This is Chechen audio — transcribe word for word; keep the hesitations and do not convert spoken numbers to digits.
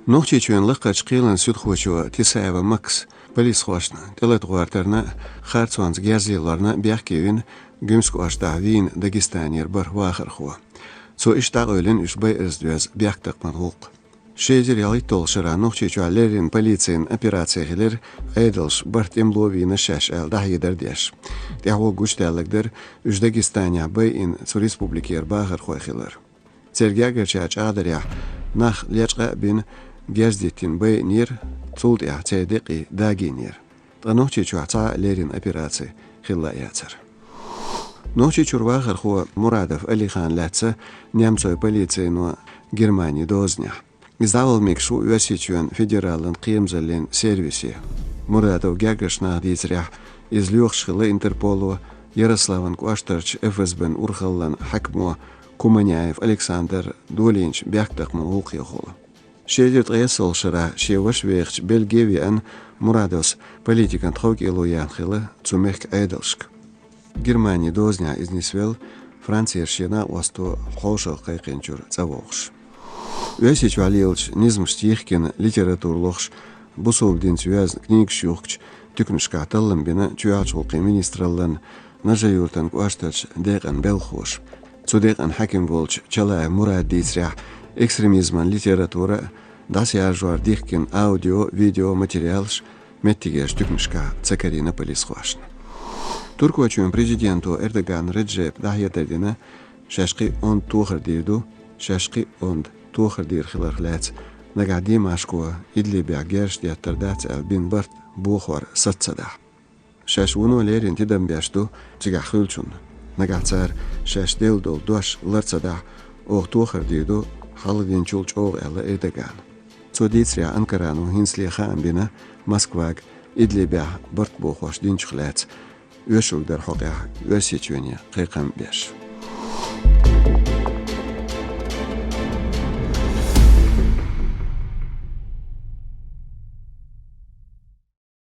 Нохчийчоьнан лакхарчу кхелан суьдхочо Тисаева Макса полисхошна тӀелата гӀортарна, харцонца герз лорна бехке вина Гуьмсан кӀоштахь вийна Дагестанера бархӀ вахархо. Цо иштта дӀакъевлина уьш байарза доьзна бехктакхаман гӀуллакх. Ши эзар ялхитталгӀачу шарахь Нохчийчохь леррина полицин операци хилира, Ӏедалша бархӀ тӀемало вийна шаьш аьлла дӀахьедар деш. ТӀаьхьо гучудаьлларг дара уьш Дагестанехь байина цу республикера бахархой хилар. Церан гергарчара чӀагӀдарехь, нах лечкъа а бина, герз диттина байинера, цул тӀаьхьа церан декъий дагийнера. Ткъа Нохчийчохь цхьа а леррина операци хилла а яцара. Нохчийчуьра вахархо Мурадов Алихана лаьцна немцойн полицино Германи дозанехь. Иза дӀавала мегаш ву Оьрсийчоьнан федералан кхерамзаллин сервисе. Мурадовн гергарчу наха дийцарехь, иза лоьхуш хилла Интерполо, Ярославан кӀоштарчу ФСБ-н урхаллин хьаькамо Куманяев Александр долийначу бехктакхаман гӀуллакхехула. Ши эзар ткъаесналгӀачу шарахь шен ваша вехачу Бельге а веана, Мурадовс политикан тховкӀело яьхна хилла цу мехкан Ӏедалшка. Германи дозанехь иза нисвелла, Францера шен накъосто хьошалгӀа кхайкхинчуьра цӀа вогӀуш. Оьрсийчохь лелачу низамашца йихкина литература лохуш, бусалба динца йоьзна книгаш юхкучу туьканашкахь таллам бина чоьхьарчу гӀуллакхийн министраллан Нажи-Юьртан кӀоштарчу декъан белхахоша. Цу декъан хьаькам волчу Чалаев Мурада дийцарехь, экстремизман литература а, дӀасаяьржор дихкина аудио, видео материалаш меттигерчу туьканашкахь ца карийна полисхошна. Туркойчоьнан президенто Эрдоган Реджепа дӀахьедар дина, шаьш кхин а онда тохар дийр ду, шаьш кхин а онда тохар дийр хиларх лаьцна нагахь Димашко Идлибехь герзаш деттар дац аьлла бина барт бохор саца ца дахь. Шаьш вуно леррина тидам беш ду цигахь хуьлучунна. Нагахь цара шаьш делла долу дош лар ца дахь, оха тохар дийр ду хьалха динчул чӀогӀа, аьлла Эрдогана. Цо дийцарехь, Анкарано хӀинцале хаам бина Москвага Идлибехь барт бохош динчух лаьцна оьшург дар хьокъехь Оьрсийчоьне кхайкхам беш.